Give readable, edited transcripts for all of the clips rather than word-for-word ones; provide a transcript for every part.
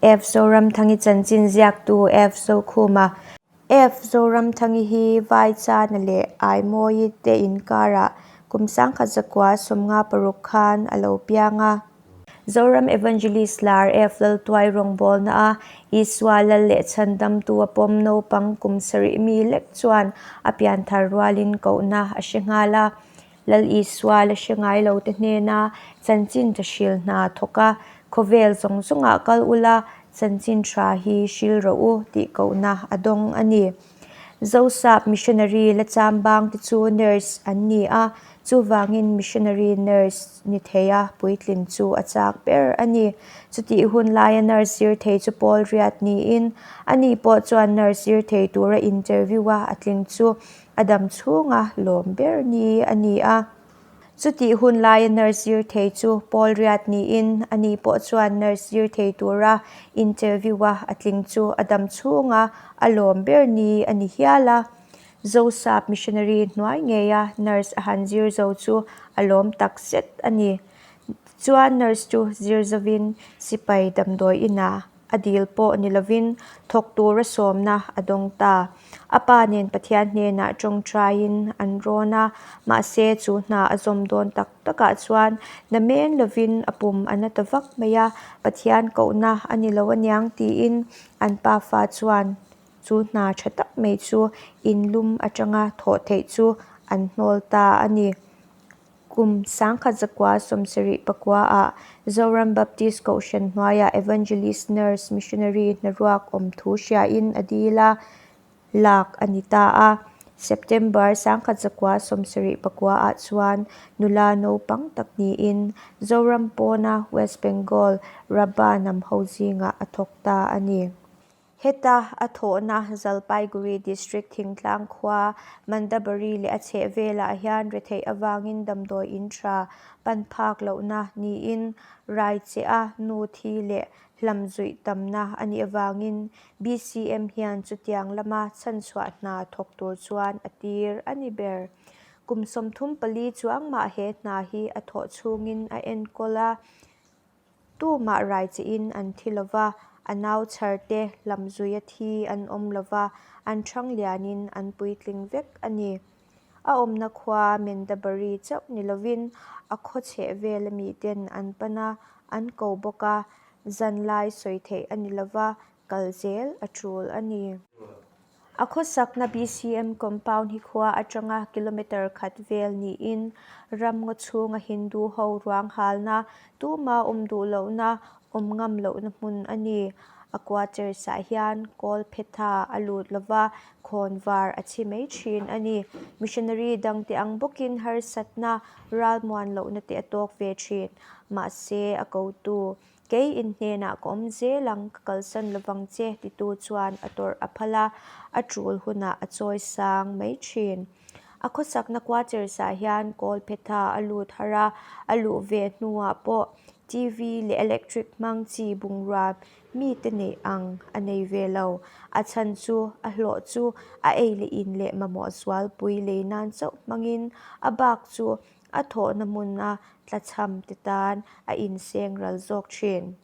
F. Zoramthangi chanchin ziaktu F. Zokhuma. F. Zoramthangi hi Vaichana leh Aimawii te inkarah kum 1956 khan a lo piang a. Zoram Evangelist lar F. Laltuai rawngbawlna a Isua lal leh chhandamtu a pawm naupang kum sarih mi lek chuan a pianthar rualin kohna a hre nghal a. Lal Isua la hre ngai lo te hnena chanchin tha hril hna thawk a, khawvel zawng zawngah kal ula chanchin tha hi hril rawh u tih kohna a dawng a ni. Zosap missionary la chambang te chu nurse an ni a, chuvangin missionary nurse ni theia puitlin chu a chak ber a ni. Chutih hun laia nurse zir thei chu Paul Riat niin, ani pawh chuan nurse zir thei tura interview a a tling chu A dam chhunga lawm ber ni a ni a. Chutih hun laia nurse zir thei chu Paul Riat niin ani pawh chuan nurse zir thei tura interview a a tling chu a dam chhunga a lawm ber ni a ni hial a. Zosap missionary hnuai ngeia nurse a han zir zo chu a lawm tak zet a ni. Tichuan nurse chu zir zovin sipai damdawi inah A dil pawh ni lovin thawk tura sawmna a dawng ta. A pa nen Pathian hnenah tawngtaiin an rawn a, mahse chu hna a zawm dawn tak takah chuan namen lovin a pum a na ta vak mai a, Pathian kohna a ni lo aniang tiin an pafa chuan chu hna tha tak mai chu inlum atanga thawh theih chu an hnawl ta a ni. Kum 1974 ah Zoram Baptist Kohhran hnuaiah Evangelist Nurse Missionary hnaruak awm thu hriain a dil a, lak a ni ta a. September 1974 ah chuan nula naupang tak niin Zoram pawna West Bengal Rabba hnam ho zingah a thawk ta a ni. Heta a thawhna Jalpaiguri District thingtlang khua Mandabari leh a chhehvelah hian retheih avangin damdawi in tha pan phak lohna niin Raichea nu thi leh hlamzuih tamna a nih avangin BCM hian chutiang lama chhanchhuah hna thawk tur chuan a tir a ni ber. Kum 34 chuang mah he hna hi a thawh chhungin a enkawl a. Tumah rai chiin an thi lo va, a nau chhar te hlamzuia thi an awm lo va, an hrang lianin an puitling vek a ni. A awmna khua Mendabari chauh ni lovin a khaw chheh vela miten an pan a, an ko bawk a, zan lai sawi theih a ni lo va, kal zel a tul a ni. A khawsakna BCM compound hi khua atanga kilometre khat vel niin ramngaw chhunga Hindu ho ruang halna, tuma awm duh lohna, awm ngam lohna hmun a ni. A quarters ah hian kawl phetha a lut lova, khawnvar a chhi mai thin a ni. Missionary dangte ang bawkin harsatna, ralmuan lohna te a tawk ve thin. Mahse, a kotu. Kei in hnenah ka awm zel ang, ka kalsan lovang che, titu chuan a tawrh a phal a, a tul hunah a chawi sang mai thin. A khawsakna quarters ah hian kawl phetha a lut har a, a luh ve hnuah pawh TV leh electric hmang chi bungrua mite neih ang a nei ve lo. A chhan chu a hlawh chu a ei leh in leh mamawh zualpui lei nan chauh hmangin a bak chu A thawhna hmuna tlachham te tan a inseng ral zawk thin.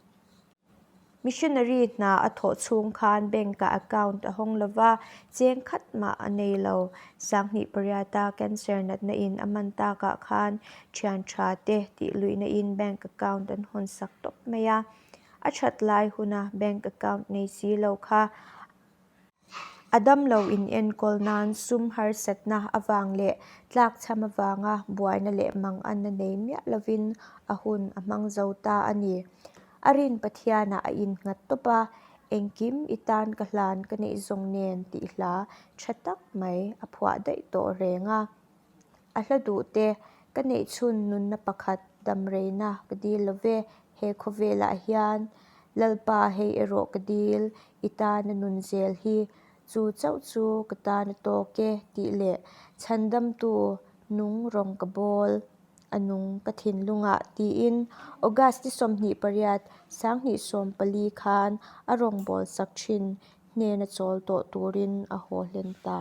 Missionary hna a thawh chhung khan bank-ah account a hawng lo va, cheng khat mah a nei lo. 2008-a cancer natna in a man takah khan thian tha te tih luihna in bank account an hawn sak tawp mai a. A that lai huna bank account nei si lo kha A damlo inenkawl nan sum harsatna avang leh tlakchham avanga buaina leh manganna nei miah lovin a hun a hmang zo ta a ni. A rin Pathianah a innghat tawp a, Engkim i tan ka hlan ka neih zawng nen tih hla tha tak mai a phuah daih tawh reng a. A hla duh te, Ka neihchhun nunna pakhat damreina ka dil lo ve, he khawvelah hian Lalpa hei erawh ka dil, i tana nun zel hi chu chauh chu ka tana tawk e tih leh chhandamtu nung rawng ka bawl a nung ka thinlungah tiin August ni 28, 2014 khan a rawngbawlsak thin hnena chawl tawh turin a haw hlen ta.